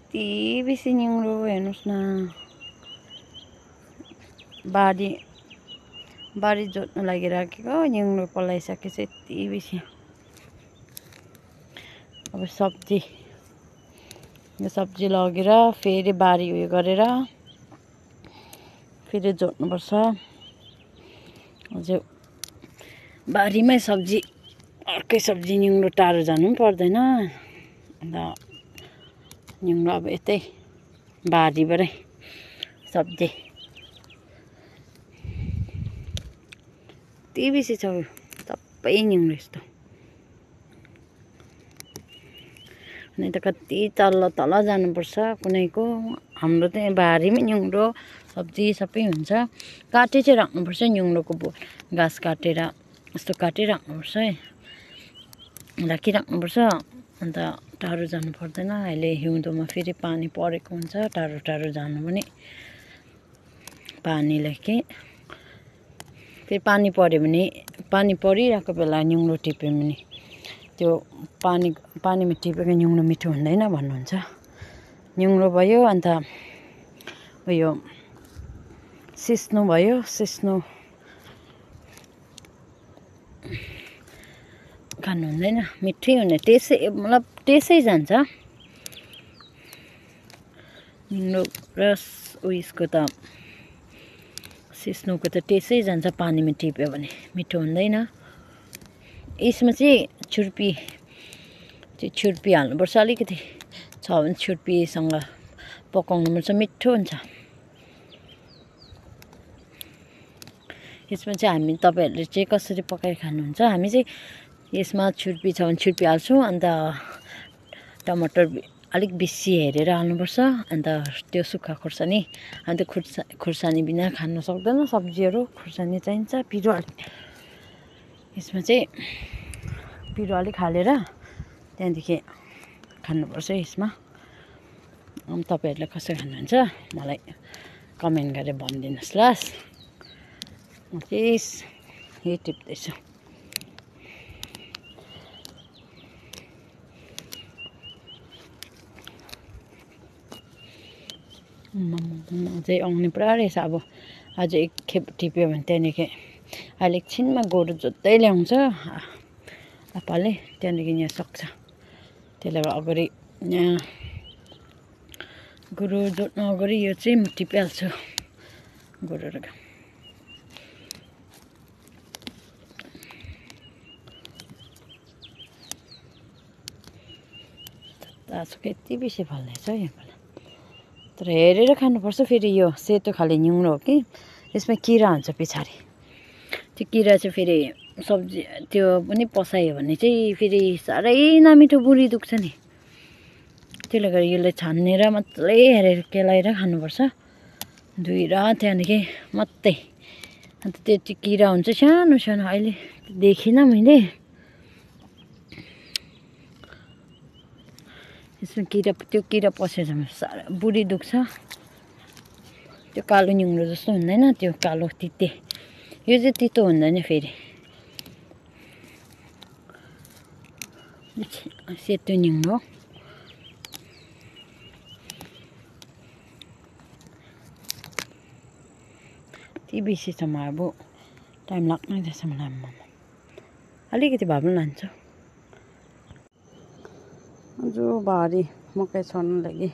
यति बेसी निहुरो हेर्नुस् न। बारी जोत्न लागि राखेको निहुरो पलाइसकेछ यति बेसी। अब यो सब्जी लगेर फेरि बारी उयो गरेर फेरि जोत्नुपर्छ। अझै बारीमै सब्जी अर्कै सब्जी निहुरो टाढो जानु पनि पर्दैन। अन्त निहुरो अब यतै बारीबाटै सब्जी यति बेसी छ सबै निहुरो यस्तो। अनि त कति तल जानुपर्छ कुनैको। हाम्रो चाहिँ बारीमै निहुरो सब्जी सबै हुन्छ। काटी चाहिँ राख्नुपर्छ निहुरोको घाँस काटेर यस्तो काटिराख्नुपर्छ है, राखिराख्नुपर्छ। अन्त टाढो जानु पर्दैन। अहिले हिउँदोमा फेरि पानी परेको हुन्छ, टाढो जानु पनि पानीले के फेरि पानी पर्यो भने पानी परिरहेको बेला निहुरो टिप्यो भने त्यो पानीमा टिपेको निहुरो मिठो हुँदैन भन्नुहुन्छ। निहुरो भयो, अन्त उयो सिस्नो भयो। सिस्नो खानु हुँदैन, मिठै हुने मतलब टेस्टै जान्छ। निहुरो र उयसको त सिस्नोको त टेस्टै जान्छ पानीमा टिप्यो भने, मिठो हुँदैन। यसमा चाहिँ छुर्पी हाल्नुपर्छ अलिकति, छ भने छुर्पीसँग पकाउनुपर्छ, मिठो हुन्छ। यसमा चाहिँ तपाईँहरूले चाहिँ कसरी पकाएर खानुहुन्छ? हामी चाहिँ यसमा छुर्पी छ भने छुर्पी हाल्छौँ। अन्त टमाटर अलिक बेसी हेरेर हाल्नुपर्छ। अन्त त्यो सुक्खा खुर्सानी, अन्त खुर्सानी बिना खान सक्दैन सब्जीहरू, खुर्सानी चाहिन्छ। पिरो यसमा चाहिँ पिरो अलिक हालेर त्यहाँदेखि खानुपर्छ यसमा। तपाईँहरूले कसरी खानुहुन्छ मलाई कमेन्ट गरेर भनिदिनुहोस् ल। म चाहिँ यही टिप्दैछु। अझै आउने पुरा रहेछ। अब अझ एक खेप टिप्यो भने त्यहाँदेखि अहिले एकछिनमा गोरु जोत्दै ल्याउँछ आप्पाले, त्यहाँदेखि यहाँ सक्छ। त्यसले गर्दा अगाडि यहाँ गोरु जोत्नु अगाडि यो चाहिँ म टिपिहाल्छु गोरुहरू। तासको यति बेसी फल्दैछ यहाँ, तर हेरेर खानुपर्छ। फेरि यो सेतो खाले निहुरो हो कि, यसमा किरा हुन्छ पछाडि। त्यो किरा चाहिँ फेरि सब्जी त्यो पनि पसायो भने चाहिँ फेरि साह्रै नमिठो बुढी दुख्छ नि। त्यसले गर्दा यसलाई छानेर मजाले हेरेर केलाएर खानुपर्छ, धोएर त्यहाँदेखि मात्रै। अन्त त्यो किरा हुन्छ सानो सानो, अहिले देखिनँ मैले। यसमा त्यो किरा पसेछ भने साह्रो बुढी दुख्छ। त्यो कालो निहुरो जस्तो हुँदैन, त्यो कालो तिते। यो चाहिँ तितो हुँदैन फेरि, सेतो निहुरो। यति बेसी छ, म अब टाइम लाग्नै रहेछ मलाई। अलिकति भए पनि लान्छु। जो भारी मकै छर्नु लागि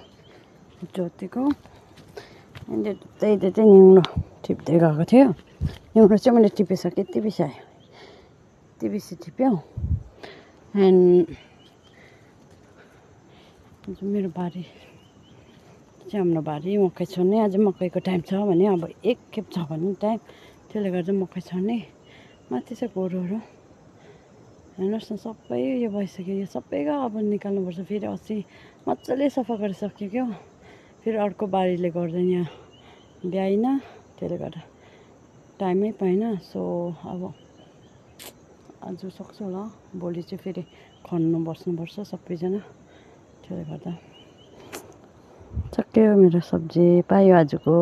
जोतेको, त्यही निहुरो टिप्दै गएको थियो। निहुरो चाहिँ मैले टिपिसकेँ, यति बेसी आयो, यति बेसी टिप्यो। मेरो बारी चाहिँ हाम्रो बारी मकै छर्ने। अझै मकैको टाइम छ भने, अब एक खेप छ भने टाइम, त्यसले गर्दा मकै छर्ने। माथि छ गोरुहरू, हेर्नुहोस् न सबै यो भइसक्यो। यो सबैको अब निकाल्नुपर्छ। फेरि अस्ति मजाले सफा गरिसक्यो क्या, फेरि अर्को बारीले गर्दा यहाँ भ्याइन, त्यसले गर्दा टाइमै पाइनँ। सो अब आज सक्छु होला, भोलि चाहिँ फेरि खन्नु बस्नुपर्छ सबैजना। त्यसले गर्दा सक्यो मेरो सब्जी पायो आजको।